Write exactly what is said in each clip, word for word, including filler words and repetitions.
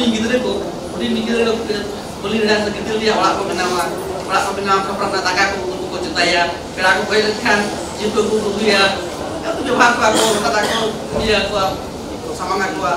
ᱜᱤᱫᱽᱨᱟᱹ ᱠᱚ, ᱦᱩᱰᱤᱧ ᱜᱤᱫᱽᱨᱟᱹ ᱠᱚ ᱵᱟᱹᱞᱤ ᱨᱮᱲᱟ ᱥᱮ ᱜᱤᱛᱤᱞ ᱨᱮᱭᱟᱜ ᱚᱲᱟᱜ ᱠᱚ ᱵᱮᱱᱟᱣᱟ᱾ ᱚᱲᱟᱜ ᱠᱚ ᱵᱮᱱᱟᱣ ᱠᱷᱟᱯᱨᱟ ᱨᱮᱱᱟᱜ ᱫᱟᱠᱟ ᱠᱚ ᱩᱱᱠᱩ ᱠᱚ ᱪᱚᱸᱫᱟᱭᱟ᱾ ᱯᱮᱲᱟ ᱠᱚ ᱦᱮᱡ ᱞᱮᱱᱠᱷᱟᱱ ᱡᱤᱞ ᱠᱚ ᱟᱹᱜᱩ ᱠᱚ ᱟᱹᱜᱩᱭᱟ᱾ ᱡᱚᱛᱚ ᱵᱮᱵᱚᱦᱟᱨ ᱠᱚᱣᱟ ᱠᱚ, ᱚᱱᱠᱟ ᱫᱟᱜ ᱠᱚ ᱤᱭᱟᱹ ᱟᱠᱚᱣᱟ, ᱥᱟᱢᱟᱝ ᱟᱠᱚᱣᱟ᱾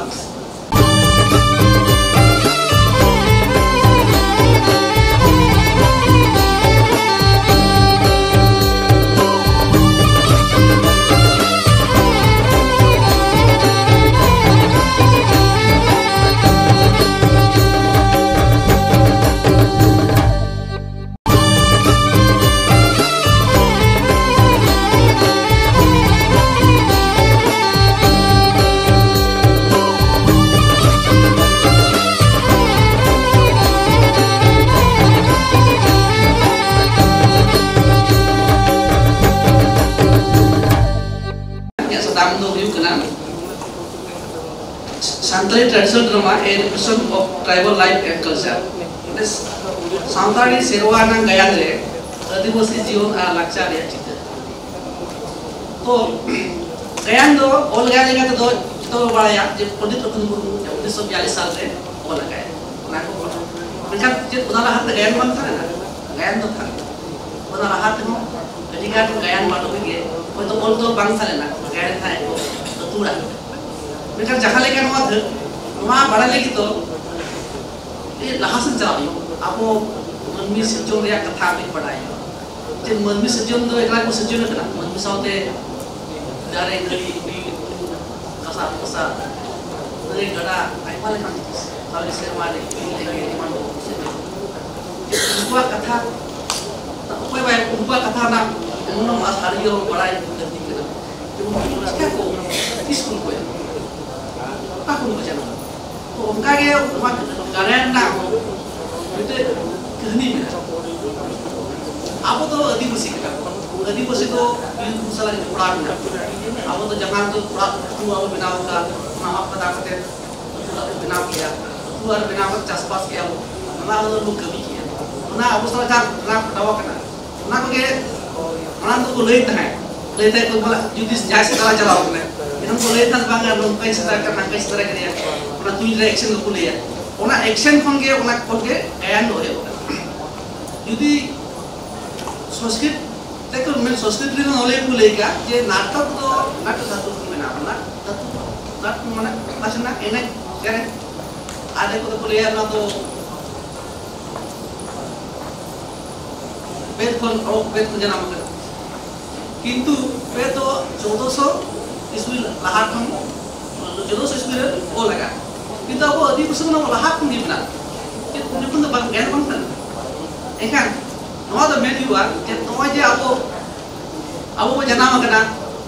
ᱤᱧᱟᱹᱜ ᱥᱟᱛᱟᱢ ᱫᱚ ᱦᱩᱭᱩᱜ ᱠᱟᱱᱟ Santali traditional drama, a reflection of tribal life and culture. ᱢᱟᱱᱮ ᱥᱟᱱᱛᱟᱲᱤ ᱥᱮᱨᱣᱟ ᱟᱱᱟᱜ ᱜᱟᱭᱟᱱ ᱨᱮ ᱟᱹᱫᱤᱵᱟᱹᱥᱤ ᱡᱤᱭᱚᱱ ᱟᱨ ᱞᱟᱠᱪᱟᱨ ᱨᱮᱭᱟᱜ ᱪᱤᱛᱟᱹᱨ᱾ ᱛᱚ, ᱜᱟᱭᱟᱱ ᱫᱚ ᱚᱞ ᱜᱟᱭᱟᱱ ᱞᱮᱠᱟ ᱛᱮᱫᱚ ᱡᱚᱛᱚ ᱵᱚᱱ ᱵᱟᱲᱟᱭᱟ ᱡᱮ ᱯᱚᱱᱰᱤᱛ ᱨᱚᱜᱷᱩᱱᱟᱛᱷ ᱢᱩᱨᱢᱩ ᱩᱱᱤᱥᱥᱚ ᱵᱤᱭᱟᱞᱤᱥ ᱥᱟᱞ ᱨᱮ ᱚᱞ ᱟᱠᱟᱫᱟᱭ᱾ ᱚᱱᱟ ᱠᱚ, ᱢᱮᱱᱠᱷᱟᱱ ᱪᱮᱫ ᱚᱱᱟ ᱞᱟᱦᱟ ᱨᱮ ᱜᱟᱭᱟᱱ ᱵᱟᱝ ᱛᱟᱦᱮᱸ ᱞᱮᱱᱟ? ᱜᱟᱭᱟᱱ ᱫᱚ ᱛᱟᱦᱮᱸ ᱞᱮᱱᱟ᱾ ᱚᱱᱟ ᱞᱟᱦᱟ ᱛᱮᱦᱚᱸ ᱟᱹᱰᱤ ᱜᱟᱱ ᱜᱟᱭᱟᱱ ᱯᱟᱴᱷᱚᱠ ᱜᱮ ᱦᱚᱭᱛᱳ ᱚᱞ ᱫᱚ ᱵᱟᱝ ᱛᱟᱦᱮᱸ ᱞᱮᱱᱟ, ᱜᱟᱭᱟᱱ ᱛᱟᱦᱮᱸ ᱠᱚ ᱟᱹᱛᱩ ᱚᱲᱟᱜ ᱨᱮ᱾ ᱢᱮᱱᱠᱷᱟᱱ ᱡᱟᱦᱟᱸ ᱞᱮᱠᱟ ᱱᱚᱣᱟ ᱫᱷᱟᱹ-, ᱱᱚᱣᱟ ᱵᱟᱲᱟᱭ ᱞᱟᱹᱜᱤᱫ ᱫᱚ ᱞᱟᱦᱟ ᱥᱮᱫ ᱪᱟᱞᱟᱜ ᱦᱩᱭᱩᱜᱼᱟ᱾ ᱟᱵᱚ ᱢᱟᱹᱱᱢᱤ ᱥᱤᱨᱡᱚᱱ ᱨᱮᱭᱟᱜ ᱠᱟᱛᱷᱟ ᱢᱤᱫ ᱵᱟᱰᱟᱭ ᱦᱩᱭᱩᱜᱼᱟ᱾ ᱡᱮ ᱢᱟᱹᱱᱢᱤ ᱥᱤᱨᱡᱚᱱ ᱫᱚ ᱮᱠᱞᱟ ᱠᱚ ᱥᱤᱨᱡᱚᱱ ᱟᱠᱟᱱᱟ, ᱢᱟᱹᱱᱢᱤ ᱥᱟᱶᱛᱮ ᱫᱟᱨᱮ, ᱱᱟᱹᱲᱤ, ᱵᱤᱨ, ᱜᱷᱟᱥᱟ ᱯᱷᱟᱥᱟ, ᱱᱟᱹᱭ, ᱜᱟᱰᱟ, ᱟᱭᱢᱟ ᱞᱮᱠᱟᱱ ᱡᱤᱱᱤᱥ, ᱛᱟᱦᱞᱮ ᱥᱮᱨᱢᱟ ᱨᱮ ᱤᱯᱤᱞ, ᱮᱸᱜᱮᱞ, ᱮᱢᱟᱱ ᱠᱚ ᱥᱮ ᱩᱱᱠᱩᱣᱟᱜ ᱠᱟᱛᱷᱟ, ᱚᱠᱚᱭ ᱵᱟᱭ, ᱩᱱᱠᱩᱣᱟᱜ ᱠᱟᱛᱷᱟ ᱨᱮᱱᱟᱜ ᱮᱢᱚᱱ ᱥᱟᱹᱨᱤ ᱜᱮ ᱵᱟᱲᱟᱭ ᱞᱟᱹᱠᱛᱤ ᱠᱟᱱᱟ᱾ ᱡᱮᱢᱚᱱ ᱪᱤᱠᱟ ᱠᱚ, ᱛᱤᱥ ᱠᱷᱚᱱ ᱠᱚ ᱮᱱᱟ, ᱚᱠᱟ ᱠᱷᱚᱱ ᱠᱚ ᱡᱟᱱᱟᱢ ᱮᱱᱟ? ᱛᱚ ᱚᱱᱠᱟ ᱜᱮ ᱱᱚᱣᱟ ᱜᱟᱲᱟ ᱨᱮᱱᱟᱜ ᱦᱚᱸ ᱢᱤᱫᱴᱮᱡ ᱠᱟᱹᱦᱱᱤ ᱢᱮᱱᱟᱜᱼᱟ᱾ ᱟᱵᱚ ᱫᱚ ᱟᱹᱫᱤᱵᱟᱹᱥᱤ ᱠᱟᱱᱟ ᱵᱚᱱ᱾ ᱟᱹᱫᱤᱵᱟᱹᱥᱤ ᱫᱚ ᱵᱤᱨ ᱵᱩᱨᱩ ᱥᱟᱞᱟᱜ ᱡᱚᱯᱲᱟᱣ ᱢᱮᱱᱟᱜ ᱵᱚᱱᱟ᱾ ᱟᱵᱚ ᱫᱚ ᱡᱟᱦᱟᱸ ᱫᱚ ᱚᱲᱟᱜ ᱟᱹᱛᱩ ᱵᱟᱵᱚ ᱵᱮᱱᱟᱣ ᱟᱠᱟᱫ, ᱚᱱᱟ ᱢᱟᱜ ᱯᱷᱟᱫᱟ ᱠᱟᱛᱮ ᱟᱹᱛᱩ ᱚᱲᱟᱜ ᱵᱚ ᱵᱮᱱᱟᱣ ᱠᱮᱭᱟ, ᱟᱹᱛᱩ ᱚᱲᱟᱜ ᱨᱮ ᱵᱮᱱᱟᱣ ᱠᱟᱛᱮ ᱪᱟᱥᱵᱟᱥ ᱠᱮᱭᱟ ᱵᱚ, ᱚᱱᱟ ᱟᱵᱚ ᱫᱚ ᱵᱚ ᱠᱟᱹᱢᱤ ᱠᱮᱭᱟ᱾ ᱚᱱᱟ ᱟᱵᱚ ᱥᱟᱞᱟᱜ ᱡᱟᱦᱟᱸ ᱜᱷᱚᱴᱚᱱᱟ ᱜᱷᱚᱴᱟᱣ ᱟᱠᱟᱱᱟ, ᱚᱱᱟ ᱠᱚᱜᱮ ᱢᱟᱲᱟᱝ ᱫᱚᱠᱚ ᱞᱟᱹᱭ ᱛᱟᱦᱮᱸᱫ, ᱞᱟᱹᱭ ᱛᱟᱦᱮᱸᱫ ᱠᱚ, ᱵᱚᱞᱮ ᱡᱩᱫᱤ ᱡᱟᱦᱟᱸᱭ ᱥᱮᱸᱫᱽᱨᱟ ᱪᱟᱞᱟᱣ ᱠᱟᱱᱟᱭ, ᱮᱱᱠᱷᱟᱱ ᱠᱚ ᱞᱟᱹᱭ ᱛᱟᱦᱮᱸᱫ, "ᱵᱟᱝᱟ, ᱱᱚᱝᱠᱟᱧ ᱥᱮᱸᱫᱽᱨᱟ ᱠᱟᱱᱟ, ᱦᱟᱝᱠᱟᱧ ᱥᱮᱸᱫᱽᱨᱟ ᱠᱮᱫᱮᱭᱟ", ᱚᱱᱟ ᱛᱩᱧ ᱨᱮ action ᱫᱚᱠᱚ ᱞᱟᱹᱭᱟ᱾ ᱚᱱᱟ ᱮᱠᱥᱮᱱ ᱠᱷᱚᱱ ᱜᱮ, ᱚᱱᱟ ᱠᱷᱚᱱ ᱜᱮ ᱜᱟᱭᱟᱱ ᱫᱚ ᱮᱦᱚᱵ ᱟᱠᱟᱱᱟ᱾ ᱡᱩᱫᱤ ᱥᱚᱝᱥᱠᱨᱤᱛ ᱛᱮᱠᱚ ᱢᱮᱱ, ᱥᱚᱝᱥᱠᱨᱤᱛ ᱨᱮᱱ ᱚᱱᱚᱞᱤᱭᱟᱹ ᱠᱚ ᱞᱟᱹᱭ ᱠᱟᱜᱼᱟ ᱡᱮ ᱱᱟᱴᱚᱠ ᱫᱚ ᱱᱟᱴᱚ ᱫᱷᱟᱹᱛᱩ ᱠᱷᱚᱱ ᱵᱮᱱᱟᱣ ᱠᱟᱱᱟ᱾ ᱫᱷᱟᱹᱛᱩ ᱫᱚ ᱱᱟᱴ ᱢᱟᱱᱮ ᱱᱟᱥᱮᱱᱟᱜ ᱮᱱᱮᱡ ᱥᱮᱨᱮᱧ᱾ ᱟᱨ ᱫᱤᱠᱩ ᱫᱚᱠᱚ ᱞᱟᱹᱭᱟ ᱚᱱᱟ ᱫᱚ ᱵᱮᱫ ᱠᱷᱚᱱ, ᱚ, ᱵᱮᱫ ᱠᱷᱚᱱ ᱡᱟᱱᱟᱢ ᱟᱠᱟᱱᱟ᱾ ᱠᱤᱱᱛᱩ ᱵᱮᱫ ᱫᱚ ᱪᱳᱫᱚᱥᱚ ᱤᱥᱣᱤ ᱞᱟᱦᱟ ᱠᱷᱚᱱ, ᱪᱳᱫᱚᱥᱚ ᱤᱥᱣᱤ ᱨᱮ ᱚᱞ ᱟᱠᱟᱱᱟ᱾ ᱠᱤᱱᱛᱩ ᱟᱵᱚ ᱟᱹᱫᱤᱵᱟᱹᱥᱤ ᱠᱷᱚᱱ ᱟᱵᱚ ᱞᱟᱦᱟ ᱠᱷᱚᱱ ᱜᱮ ᱢᱮᱱᱟᱜᱼᱟ᱾ ᱪᱮᱫ ᱩᱱ ᱡᱚᱠᱷᱚᱱ ᱫᱚ ᱵᱟᱝ, ᱜᱮᱭᱟᱱ ᱵᱟᱝ ᱛᱟᱦᱮᱸ ᱞᱮᱱᱟ᱾ ᱮᱱᱠᱷᱟᱱ ᱱᱚᱣᱟ ᱫᱚ ᱢᱮᱱ ᱦᱩᱭᱩᱜᱼᱟ ᱡᱮ ᱱᱚᱜᱼᱚᱭ ᱡᱮ ᱟᱵᱚ, ᱟᱵᱚ ᱵᱚ ᱡᱟᱱᱟᱢ ᱟᱠᱟᱱᱟ,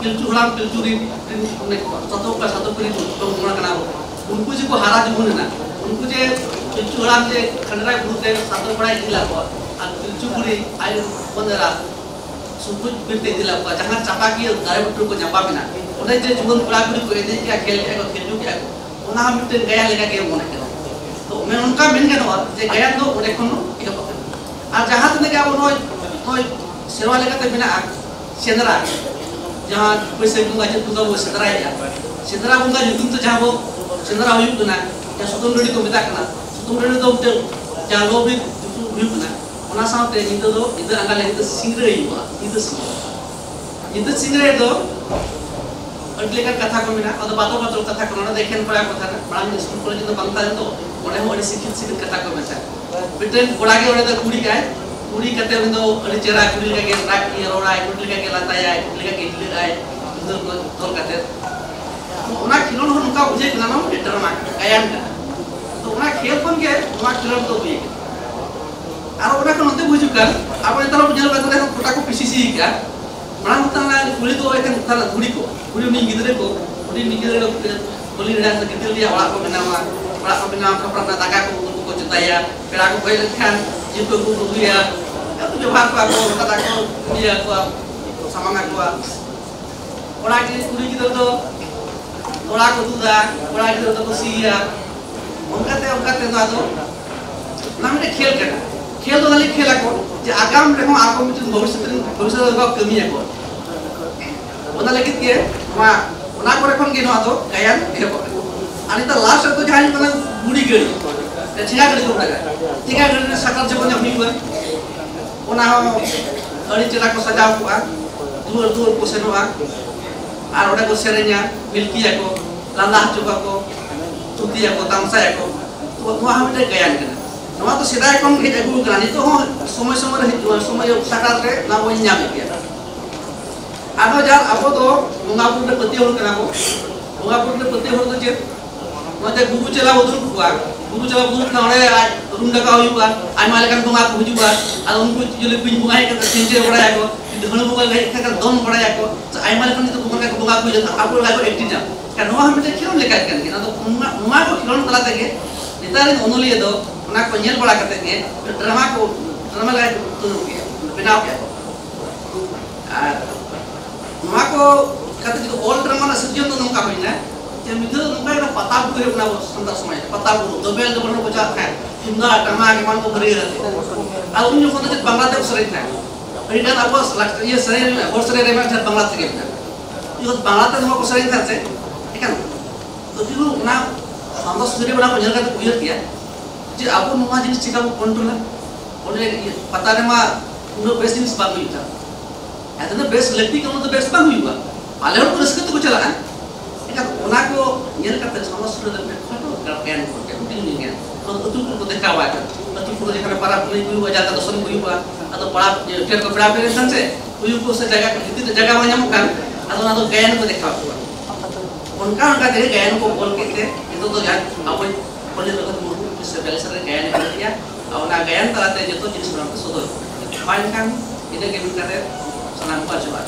ᱯᱤᱞᱪᱩ ᱦᱟᱲᱟᱢ ᱯᱤᱞᱪᱩ ᱨᱤᱱ, ᱨᱤᱱ ᱚᱱᱮ ᱥᱟᱛᱚ ᱠᱚᱲᱟ ᱥᱟᱛᱚ ᱠᱩᱲᱤ ᱠᱚ ᱦᱚᱯᱚᱱ ᱠᱟᱱᱟ ᱵᱚ᱾ ᱩᱱᱠᱩ ᱡᱮ ᱠᱚ ᱦᱟᱨᱟ ᱡᱩᱣᱟᱹᱱ ᱮᱱᱟ, ᱩᱱᱠᱩ ᱡᱮ ᱯᱤᱞᱪᱩ ᱦᱟᱲᱟᱢ ᱡᱮ ᱠᱷᱟᱸᱰᱮᱨᱟᱭ ᱵᱩᱨᱩ ᱛᱮ ᱥᱟᱛᱚ ᱠᱚᱲᱟᱭ ᱤᱫᱤ ᱞᱮᱫ ᱠᱚᱣᱟ ᱟᱨ ᱯᱤᱞᱪᱩ ᱵᱩᱲᱦᱤ ᱟᱡ ᱦᱚᱯᱚᱱ ᱮᱨᱟ ᱥᱩᱠᱩᱡ ᱵᱤᱨ ᱛᱮ ᱤᱫᱤ ᱞᱮᱫ ᱠᱚᱣᱟ, ᱡᱟᱦᱟᱸ ᱪᱟᱯᱟ ᱠᱤᱭᱟᱹ ᱫᱟᱨᱮ ᱵᱩᱴᱟᱹ ᱠᱚ ᱧᱟᱯᱟᱢ ᱮᱱᱟ, ᱚᱸᱰᱮ ᱡᱮ ᱡᱩᱣᱟᱹᱱ ᱠᱚᱲᱟ ᱠᱩᱲᱤ ᱠᱚ ᱮᱱᱮᱡ ᱠᱮᱜᱼᱟ, ᱠᱷᱮᱞ ᱠᱮᱜᱼᱟ ᱠᱚ, ᱠᱷᱮᱞᱰᱩ ᱠᱮᱜᱼᱟ ᱠᱚ, ᱚᱱᱟ ᱦᱚᱸ ᱢᱤᱫᱴᱮᱱ ᱜᱟᱭᱟᱱ ᱞᱮᱠᱟ ᱜᱮ ᱢᱚᱱᱮ ᱠᱟᱱᱟ᱾ ᱛᱚ ᱚᱱᱮ ᱚᱱᱠᱟ ᱢᱮᱱ ᱜᱟᱱᱚᱜᱼᱟ ᱡᱮ ᱜᱟᱭᱟᱱ ᱫᱚ ᱚᱸᱰᱮ ᱠᱷᱚᱱ ᱦᱚᱸ ᱮᱦᱚᱵ ᱟᱠᱟᱱᱟ᱾ ᱟᱨ ᱡᱟᱦᱟᱸ ᱛᱤᱱᱟᱹᱜ ᱜᱮ ᱟᱵᱚ ᱱᱚᱜᱼᱚᱭ, ᱱᱚᱜᱼᱚᱭ ᱥᱮᱨᱣᱟ ᱞᱮᱠᱟᱛᱮ ᱢᱮᱱᱟᱜᱼᱟ, ᱥᱮᱸᱫᱽᱨᱟ, ᱡᱟᱦᱟᱸ ᱵᱟᱹᱭᱥᱟᱹᱠᱷ ᱵᱚᱸᱜᱟ ᱡᱟᱹᱛ ᱵᱚᱸᱜᱟ ᱵᱚ ᱥᱮᱸᱫᱽᱨᱟᱭᱮᱫᱼᱟ, ᱥᱮᱸᱫᱽᱨᱟ ᱵᱚᱸᱜᱟ ᱧᱩᱛᱩᱢ ᱛᱮ ᱡᱟᱦᱟᱸ ᱵᱚ ᱥᱮᱸᱫᱽᱨᱟ ᱦᱩᱭᱩᱜ ᱠᱟᱱᱟ, ᱡᱟᱦᱟᱸ ᱥᱩᱛᱟᱹᱢ ᱴᱟᱺᱰᱤ ᱠᱚ ᱢᱮᱛᱟᱜ ᱠᱟᱱᱟ, ᱥᱩᱛᱟᱹᱢ ᱴᱟᱺᱰᱤ ᱫᱚ ᱢᱤᱫᱴᱮᱱ ᱡᱟᱦᱟᱸ ᱞᱚ ᱵᱤᱨ ᱧᱩᱛᱩᱢ ᱦᱩᱭᱩᱜ ᱠᱟᱱᱟ, ᱚᱱᱟ ᱥᱟᱶᱛᱮ ᱧᱤᱫᱟᱹ ᱫᱚ, ᱧᱤᱫᱟᱹ ᱟᱸᱜᱟ ᱞᱟᱹᱜᱤᱫ ᱫᱚ ᱥᱤᱝᱨᱟᱹᱭ ᱦᱩᱭᱩᱜᱼᱟ, ᱧᱤᱫᱟᱹ ᱥᱤᱝᱨᱟᱹᱭ᱾ ᱧᱤᱫᱟᱹ ᱥᱤᱝᱨᱟᱹᱭ ᱫᱚ ᱟᱹᱰᱤ ᱞᱮᱠᱟᱱ ᱠᱟᱛᱷᱟ ᱠᱚ ᱢᱮᱱᱟᱜᱼᱟ᱾ ᱚᱱᱟ ᱫᱚ ᱵᱟᱫᱚᱞ ᱵᱟᱫᱚᱞ ᱠᱟᱛᱷᱟ ᱠᱚ, ᱱᱚᱰᱮ ᱫᱚ ᱮᱠᱷᱮᱱ ᱠᱚᱲᱟ ᱠᱚ ᱛᱟᱦᱮᱱᱟ᱾ ᱢᱟᱲᱟᱝ ᱥᱠᱩᱞ ᱠᱚᱞᱮᱡᱽ ᱫᱚ ᱵᱟᱝ ᱛᱟᱦᱮᱸ ᱞᱮᱱ ᱫᱚ, ᱚᱸᱰᱮ ᱦᱚᱸ ᱟᱹᱰᱤ ᱥᱤᱠᱷᱤᱛ ᱥᱤᱠᱷᱤᱛ ᱠᱟᱛᱷᱟ ᱠᱚ ᱢᱮᱛᱟᱜᱼᱟ᱾ ᱢᱤᱫᱴᱮᱱ ᱠᱚᱲᱟ ᱜᱮ ᱚᱸᱰᱮ ᱫᱚ ᱠᱩᱲᱤ ᱠᱟᱭ, ᱠᱩᱲᱤ ᱠᱟᱛᱮ ᱩᱱᱤ ᱫᱚ ᱟᱹᱰᱤ ᱪᱮᱦᱨᱟ ᱠᱩᱲᱤ ᱞᱮᱠᱟ ᱜᱮ ᱨᱟᱜ ᱜᱮ ᱨᱚᱲᱟᱭ, ᱠᱩᱲᱤ ᱞᱮᱠᱟ ᱜᱮ ᱞᱟᱸᱫᱟᱭᱟᱭ, ᱠᱩᱲᱤ ᱞᱮᱠᱟ ᱜᱮ ᱦᱤᱞᱟᱹᱜ ᱟᱭ, ᱩᱱᱤ ᱫᱚ ᱛᱚᱞ ᱠᱟᱛᱮ᱾ ᱚᱱᱟ ᱠᱷᱮᱞᱳᱰ ᱦᱚᱸ ᱱᱚᱝᱠᱟ ᱵᱩᱡᱷᱟᱹᱜ ᱠᱟᱱᱟ, ᱱᱚᱣᱟ ᱢᱤᱫᱴᱮᱱ ᱰᱨᱟᱢᱟ ᱠᱟᱱᱟ, ᱜᱟᱭᱟᱱ ᱠᱟᱱᱟ᱾ ᱛᱚ ᱚᱱᱟ ᱠᱷᱮᱞ ᱠᱷᱚᱱ ᱜᱮ ᱱᱚᱣᱟ ᱠᱷᱮᱞᱳᱰ ᱫᱚ ᱦᱩᱭ ᱠᱟᱱᱟ᱾ ᱟᱨ ᱚᱱᱟ ᱠᱷᱚᱱ ᱱᱚᱛᱮ ᱵᱚ ᱦᱤᱡᱩᱜ ᱠᱟᱱ, ᱟᱵᱚ ᱱᱮᱛᱟᱨ ᱵᱚ ᱧᱮᱞ ᱠᱟᱱ ᱛᱟᱦᱮᱸ ᱜᱚᱴᱟ ᱠᱚ ᱯᱤᱥᱤᱥᱤ ᱠᱟᱱ᱾ ᱢᱟᱲᱟᱝ ᱢᱟ ᱛᱟᱦᱮᱸ ᱠᱟᱱᱟ ᱠᱩᱲᱤ ᱫᱚ ᱮᱠᱮᱱ ᱛᱟᱦᱮᱸ ᱠᱟᱱᱟ ᱫᱷᱩᱲᱤ ᱠᱚ, ᱠᱩᱲᱤ ᱦᱩᱰᱤᱧ ᱜᱤᱫᱽᱨᱟᱹ ᱠᱚ, ᱦᱩᱰᱤᱧ ᱜᱤᱫᱽᱨᱟᱹ ᱠᱚ ᱵᱟᱹᱞᱤ ᱨᱮ ᱜᱤᱛᱤᱞ ᱨᱮᱭᱟᱜ ᱚᱲᱟᱜ ᱠᱚ ᱵᱮᱱᱟᱣᱟ, ᱚᱲᱟᱜ ᱠᱚ ᱵᱮᱱᱟᱣᱟ, ᱠᱷᱟᱯᱨᱟ ᱨᱮᱱᱟᱜ ᱫᱟᱠᱟ ᱠᱚ ᱩᱛᱩ ᱠᱚ ᱪᱚᱸᱫᱟᱭᱟ, ᱯᱮᱲᱟ ᱠᱚ ᱦᱮᱡ ᱞᱮᱱᱠᱷᱟᱱ ᱡᱤᱞ ᱠᱚ ᱟᱹᱜᱩ ᱠᱚ ᱟᱹᱜᱩᱭᱟ, ᱡᱚᱛᱚ ᱵᱮᱵᱚᱦᱟᱨ ᱠᱚᱣᱟ ᱠᱚ, ᱚᱱᱠᱟ ᱫᱟᱠᱟ ᱠᱚ ᱤᱭᱟᱹ ᱟᱠᱚᱣᱟ, ᱥᱟᱢᱟᱝ ᱟᱠᱚᱣᱟ᱾ ᱠᱚᱲᱟ ᱜᱤᱫᱽᱨᱟᱹ ᱠᱩᱲᱤ ᱜᱤᱫᱽᱨᱟᱹ ᱫᱚ ᱛᱚᱲᱟ ᱠᱚ ᱛᱩᱫᱟ, ᱠᱚᱲᱟ ᱜᱤᱫᱽᱨᱟᱹ ᱫᱚᱠᱚ ᱥᱤᱭᱟ᱾ ᱚᱱᱠᱟᱛᱮ ᱚᱱᱠᱟᱛᱮ ᱱᱚᱣᱟ ᱫᱚ ᱚᱱᱟ ᱢᱤᱫᱴᱮᱱ ᱠᱷᱮᱞ ᱠᱟᱱᱟ᱾ ᱠᱷᱮᱞ ᱫᱚ ᱛᱟᱦᱞᱮ ᱠᱷᱮᱞ ᱟᱠᱚ ᱡᱮ ᱟᱜᱟᱢ ᱨᱮᱦᱚᱸ ᱟᱠᱚ ᱢᱤᱫᱴᱮᱱ ᱵᱷᱚᱵᱤᱥᱥᱚᱛ ᱨᱮᱱ, ᱵᱷᱚᱵᱤᱥᱥᱚᱛ ᱨᱮ ᱠᱟᱹᱢᱤᱭᱟᱠᱚ᱾ ᱚᱱᱟ ᱞᱟᱹᱜᱤᱫ ᱜᱮ ᱱᱚᱣᱟ, ᱚᱱᱟ ᱠᱚᱨᱮ ᱠᱷᱚᱱ ᱜᱮ ᱱᱚᱣᱟ ᱫᱚ ᱜᱟᱭᱟᱱ ᱮᱦᱚᱵᱚᱜ ᱠᱟᱱᱟ᱾ ᱟᱨ ᱱᱮᱛᱟᱨ ᱞᱟᱥᱴ ᱨᱮᱫᱚ ᱡᱟᱦᱟᱸ ᱦᱩᱭᱩᱜ ᱠᱟᱱᱟ ᱜᱩᱲᱤ ᱜᱟᱹᱲᱤ᱾ ᱪᱮᱸᱜᱟ ᱜᱟᱹᱰᱤ ᱠᱚ ᱢᱮᱛᱟᱜᱼᱟ᱾ ᱪᱮᱸᱜᱟ ᱜᱟᱹᱰᱤ ᱨᱮ ᱥᱟᱠᱨᱟᱛ ᱡᱚᱠᱷᱚᱱ ᱦᱩᱭᱩᱜᱼᱟ, ᱚᱱᱟ ᱦᱚᱸ ᱟᱹᱰᱤ ᱪᱮᱦᱨᱟ ᱠᱚ ᱥᱟᱡᱟᱣ ᱠᱚᱜᱼᱟ, ᱫᱩᱣᱟᱹᱨ ᱫᱩᱣᱟᱹᱨ ᱠᱚ ᱥᱮᱱᱚᱜᱼᱟ ᱟᱨ ᱚᱸᱰᱮ ᱠᱚ ᱥᱮᱨᱮᱧᱟ, ᱢᱤᱞᱠᱤᱭᱟᱠᱚ, ᱞᱟᱸᱫᱟ ᱦᱚᱪᱚ ᱠᱚᱣᱟ ᱠᱚ, ᱛᱷᱩᱛᱤᱭᱟᱠᱚ, ᱛᱟᱢᱥᱟᱭᱟᱠᱚ᱾ ᱛᱚ ᱱᱚᱣᱟ ᱦᱚᱸ ᱢᱤᱫᱴᱮᱱ ᱜᱟᱭᱟᱱ ᱠᱟᱱᱟ᱾ ᱱᱚᱣᱟ ᱫᱚ ᱥᱮᱫᱟᱭ ᱠᱷᱚᱱ ᱦᱮᱡ ᱟᱹᱜᱩ ᱟᱠᱟᱱᱟ, ᱱᱤᱛᱚᱜ ᱦᱚᱸ ᱥᱚᱢᱚᱭ ᱥᱚᱢᱚᱭ ᱨᱮ ᱦᱤᱡᱩᱜᱼᱟ, ᱥᱚᱢᱚᱭ ᱥᱟᱠᱨᱟᱛ ᱨᱮ ᱱᱚᱣᱟ ᱵᱚᱱ ᱧᱟᱢᱮᱫ ᱜᱮᱭᱟ᱾ ᱟᱨᱦᱚᱸ ᱡᱟᱦᱟᱸ ᱟᱵᱚ ᱫᱚ ᱵᱚᱸᱜᱟ ᱵᱩᱨᱩ ᱨᱮ ᱯᱟᱹᱛᱭᱟᱹᱣ ᱦᱚᱲ ᱠᱟᱱᱟ ᱵᱚ, ᱵᱚᱸᱜᱟ ᱵᱩᱨᱩ ᱨᱮ ᱯᱟᱹᱛᱭᱟᱹᱣ ᱦᱚᱲ ᱫᱚ ᱪᱮᱫ? ᱱᱚᱛᱮ ᱜᱩᱨᱩ ᱪᱮᱞᱟ ᱵᱚ ᱫᱩᱲᱩᱵ ᱠᱚᱣᱟ, ᱜᱩᱨᱩ ᱪᱮᱞᱟ ᱵᱚ ᱫᱩᱲᱩᱵ ᱠᱷᱟᱱ ᱚᱸᱰᱮ ᱟᱡ ᱨᱩᱢ ᱰᱟᱠᱟᱣ ᱦᱩᱭᱩᱜᱼᱟ, ᱟᱭᱢᱟ ᱞᱮᱠᱟᱱ ᱵᱚᱸᱜᱟ ᱠᱚ ᱦᱤᱡᱩᱜᱼᱟ᱾ ᱟᱫᱚ ᱩᱱᱠᱩ ᱡᱩᱫᱤ ᱵᱤᱱ ᱵᱚᱸᱜᱟᱭᱮᱫ ᱠᱷᱟᱱ ᱥᱤᱧᱪᱟᱹ ᱵᱟᱲᱟᱭᱟᱠᱚ, ᱡᱩᱫᱤ ᱦᱟᱹᱬᱩ ᱵᱚᱸᱜᱟ ᱞᱟᱹᱭᱮᱫ ᱠᱷᱟᱱ ᱫᱚᱱ ᱵᱟᱲᱟᱭᱟᱠᱚ, ᱟᱭᱢᱟ ᱞᱮᱠᱟᱱ ᱡᱩᱫᱤ ᱵᱚᱸᱜᱟ ᱠᱚ ᱵᱚᱸᱜᱟ ᱠᱚ ᱦᱤᱡᱩᱜᱼᱟ, ᱟᱵᱚ ᱞᱟᱹᱜᱤᱫ ᱠᱚ ᱮᱠᱴᱤᱝᱟ᱾ ᱠᱷᱟᱱ ᱱᱚᱣᱟ ᱦᱚᱸ ᱢᱤᱫᱴᱮᱱ ᱠᱷᱮᱞᱳᱰ ᱞᱮᱠᱟ ᱠᱟᱱ ᱜᱮᱭᱟ᱾ ᱟᱫᱚ ᱱᱚᱣᱟ, ᱱᱚᱣᱟ ᱠᱚ ᱠᱷᱮᱞᱳᱰ ᱛᱟᱞᱟ ᱛᱮᱜᱮ ᱱᱮᱛᱟᱨ ᱨᱮᱱ ᱚᱱᱚᱞᱤᱭᱟᱹ ᱫᱚ ᱚᱱᱟ ᱠᱚ ᱧᱮᱞ ᱵᱟᱲᱟ ᱠᱟᱛᱮ ᱜᱮ ᱰᱨᱟᱢᱟ ᱠᱚ, ᱰᱨᱟᱢᱟ ᱞᱮᱠᱟ ᱠᱚ ᱛᱩᱞᱟᱹᱣ ᱠᱮᱜᱼᱟ, ᱵᱮᱱᱟᱣ ᱠᱮᱜᱼᱟ ᱠᱚ᱾ ᱟᱨ ᱱᱚᱣᱟ ᱠᱚ ᱠᱟᱛᱮ ᱡᱩᱫᱤ ᱚᱞ ᱰᱨᱟᱢᱟ ᱨᱮᱱᱟᱜ ᱥᱤᱨᱡᱚᱱ ᱫᱚ ᱱᱚᱝᱠᱟ ᱦᱩᱭᱱᱟ ᱡᱮ ᱢᱤᱫ ᱫᱷᱟᱣ ᱱᱚᱝᱠᱟ ᱜᱮ ᱯᱟᱛᱟ ᱵᱩᱨᱩ ᱦᱩᱭᱩᱜ ᱠᱟᱱᱟ ᱟᱵᱚ ᱥᱟᱱᱛᱟᱲ ᱥᱚᱢᱟᱡᱽ ᱨᱮ᱾ ᱯᱟᱛᱟ ᱵᱩᱨᱩ ᱫᱚ ᱵᱮᱞ ᱫᱚᱵᱚᱱ ᱠᱚ ᱪᱟᱞᱟᱜ ᱛᱟᱦᱮᱸᱫ, ᱛᱩᱢᱫᱟᱜ ᱴᱟᱢᱟᱠ ᱮᱢᱟᱱ ᱠᱚ ᱵᱷᱟᱹᱨᱤ ᱠᱟᱛᱮ᱾ ᱟᱨ ᱩᱱ ᱡᱚᱠᱷᱚᱱ ᱫᱚ ᱪᱮᱫ ᱵᱟᱝᱞᱟ ᱛᱮᱠᱚ ᱥᱮᱨᱮᱧ ᱛᱟᱦᱮᱸᱫ᱾ ᱟᱹᱰᱤ ᱜᱟᱱ ᱟᱵᱚᱣᱟᱜ ᱞᱟᱠ-, ᱤᱭᱟᱹ ᱥᱮᱨᱮᱧ, ᱦᱚᱲ ᱥᱮᱨᱮᱧ ᱨᱮ ᱢᱮᱱᱟᱜ ᱛᱟᱦᱮᱸᱫ ᱵᱟᱝᱞᱟ ᱛᱮᱜᱮ ᱢᱮᱱᱟᱜᱼᱟ᱾ ᱡᱚᱠᱷᱚᱱ ᱵᱟᱝᱞᱟ ᱛᱮ ᱱᱚᱣᱟ ᱠᱚ ᱥᱮᱨᱮᱧ ᱛᱟᱦᱮᱸᱫ ᱥᱮ, ᱮᱱᱠᱷᱟᱱ ᱟᱹᱰᱤ ᱦᱚᱲ ᱚᱱᱟ ᱥᱟᱶᱛᱟ ᱥᱩᱥᱟᱹᱨᱤᱭᱟᱹ ᱚᱱᱟ ᱠᱚ ᱧᱮᱞ ᱠᱟᱛᱮ ᱠᱚ ᱩᱭᱦᱟᱹᱨ ᱠᱮᱭᱟ ᱡᱮ ᱟᱵᱚ ᱱᱚᱣᱟ ᱡᱤᱱᱤᱥ ᱪᱤᱠᱟ ᱵᱚ ᱠᱚᱱᱴᱨᱳᱞᱟ᱾ ᱚᱸᱰᱮ ᱤᱭᱟᱹ ᱯᱟᱛᱟ ᱨᱮᱢᱟ ᱩᱱᱟᱹᱜ ᱵᱮᱥ ᱡᱤᱱᱤᱥ ᱵᱟᱝ ᱦᱩᱭᱩᱜ ᱠᱟᱱᱟ᱾ ᱡᱟᱦᱟᱸ ᱛᱤᱱᱟᱹᱜ ᱵᱮᱥ ᱞᱟᱹᱠᱛᱤ ᱠᱟᱱᱟ, ᱩᱱᱟᱹᱜ ᱫᱚ ᱵᱮᱥ ᱵᱟᱝ ᱦᱩᱭᱩᱜᱼᱟ᱾ ᱟᱞᱮ ᱦᱚᱲ ᱠᱚ ᱨᱟᱹᱥᱠᱟᱹ ᱛᱮᱠᱚ ᱪᱟᱞᱟᱜᱼᱟ᱾ ᱮᱱᱠᱷᱟᱱ ᱚᱱᱟ ᱠᱚ ᱧᱮᱞ ᱠᱟᱛᱮ ᱥᱚᱢᱟᱡᱽ ᱥᱩᱥᱟᱹᱨᱤᱭᱟᱹ ᱫᱚ ᱢᱤᱫᱴᱮᱱ ᱠᱷᱟᱴᱚ ᱜᱟᱱ ᱜᱮᱭᱟᱱ ᱠᱚ ᱮᱢ, ᱦᱩᱰᱤᱧ ᱦᱩᱰᱤᱧ ᱜᱮᱭᱟᱱ᱾ ᱟᱫᱚ ᱟᱹᱛᱩ ᱠᱚ ᱫᱮᱠᱷᱟᱣᱟ᱾ ᱟᱹᱛᱩ ᱠᱚᱨᱮ ᱡᱟᱦᱟᱸ ᱯᱟᱨᱟᱵᱽ ᱯᱩᱱᱟᱹᱭ ᱠᱚ ᱦᱩᱭᱩᱜᱼᱟ, ᱡᱟᱦᱟᱸ ᱫᱚᱥᱚᱱ ᱠᱚ ᱦᱩᱭᱩᱜᱼᱟ, ᱟᱫᱚ ᱯᱟᱲᱟ ᱴᱷᱮᱱ ᱠᱚ ᱯᱮᱲᱟ ᱯᱮᱲᱮ ᱠᱷᱟᱱ ᱥᱮ, ᱦᱩᱭᱩᱜ ᱠᱚ ᱥᱮ ᱡᱟᱭᱜᱟ ᱠᱚ ᱵᱷᱤᱛᱤᱨ ᱨᱮ ᱡᱟᱭᱜᱟ ᱵᱟᱝ ᱧᱟᱢᱚᱜ ᱠᱟᱱ, ᱟᱫᱚ ᱚᱱᱟ ᱫᱚ ᱜᱟᱭᱟᱱ ᱠᱚ ᱫᱮᱠᱷᱟᱣ ᱠᱚᱣᱟ᱾ ᱚᱱᱠᱟ ᱚᱱᱠᱟ ᱛᱮᱜᱮ ᱜᱟᱭᱟᱱ ᱠᱚ ᱚᱞ ᱠᱮᱫ ᱛᱮ ᱱᱤᱛᱚᱜ ᱫᱚ ᱡᱟᱦᱟᱸ ᱟᱵᱚ ᱯᱚᱱᱰᱤᱛ ᱨᱚᱜᱷᱩᱱᱟᱛᱷ ᱢᱩᱨᱢᱩ ᱥᱮ ᱵᱮᱞᱮᱥᱚᱨ ᱨᱮ ᱜᱟᱭᱟᱱ ᱮ ᱚᱞ ᱠᱮᱫᱼᱟ, ᱟᱨ ᱚᱱᱟ ᱜᱟᱭᱟᱱ ᱛᱟᱞᱟᱛᱮ ᱡᱚᱛᱚ ᱡᱤᱱᱤᱥ ᱚᱱᱟ ᱠᱚ ᱥᱚᱫᱚᱨ ᱠᱮᱫᱟ᱾ ᱢᱟ ᱮᱱᱠᱷᱟᱱ ᱤᱱᱟᱹᱜ ᱜᱮ ᱢᱮᱱ ᱠᱟᱛᱮ ᱥᱟᱱᱟᱢ ᱠᱚ ᱡᱚᱦᱟᱨ᱾